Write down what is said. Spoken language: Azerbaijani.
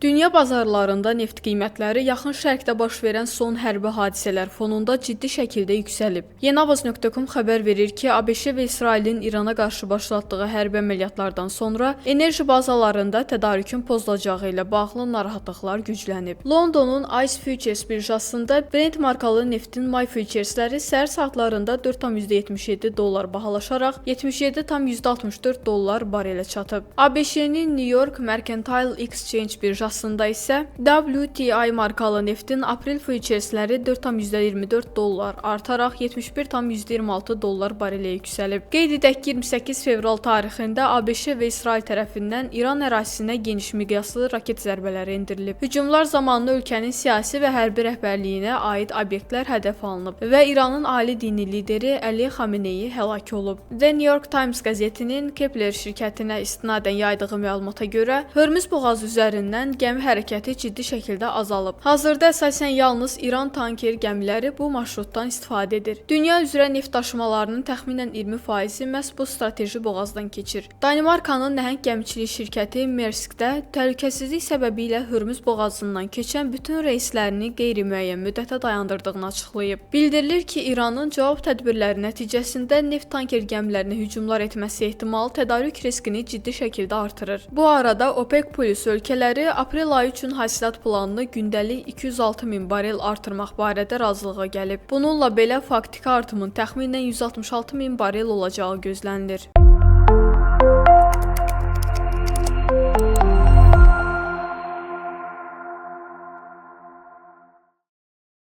Dünya bazarlarında neft qiymətləri Yaxın Şərqdə baş verən son hərbi hadisələr fonunda ciddi şəkildə yüksəlib. Yeniavaz.com xəbər verir ki, ABŞ və İsrailin İrana qarşı başlatdığı hərbi əməliyyatlardan sonra enerji bazalarında tədarükün pozulacağı ilə bağlı narahatlıqlar güclənib. Londonun ICE Futures birjasında Brent markalı neftin may futuresləri səhər saatlarında 4,77 dollar bahalaşaraq 77,64 dollar barelə çatıb. ABŞ-nin New York Mercantile Exchange birjasında isə WTI markalı neftin aprel futuresləri 4,24 dollar artaraq 71,26 dollar barelə yüksəlib. Qeyd edək ki, 28 fevral tarixində ABŞ və İsrail tərəfindən İran ərazisinə geniş miqyaslı raket zərbələri endirilib. Hücumlar zamanı ölkənin siyasi və hərbi rəhbərliyinə aid obyektlər hədəf alınıb və İranın ali dini lideri Əli Xameneyi həlak olub. The New York Times qəzetinin Kepler şirkətinə istinadən yaydığı məlumata görə, Hörmüz boğazı üzərindən gəmi hərəkəti ciddi şəkildə azalıb. Hazırda əsasən yalnız İran tanker gəmiləri bu marşrutdan istifadə edir. Dünya üzrə neft daşımalarının təxminən 20%-i məhz bu strateji boğazdan keçir. Danimarkanın nəhəng gəmiçilik şirkəti Maersk-də təhlükəsizlik səbəbilə Hörmüz boğazından keçən bütün reyslərini qeyri-müəyyən müddətə dayandırdığını açıqlayıb. Bildirilir ki, İranın cavab tədbirləri nəticəsində neft tanker gəmilərinə hücumlar etməsi ehtimalı tədarük riskini ciddi şəkildə artırır. Bu arada OPEC Plus ölkələri aprel ayı üçün hasilat planını gündəlik 206 min barel artırmaq barədə razılığa gəlib. Bununla belə faktiki artımın təxminən 166 min barel olacağı gözlənilir.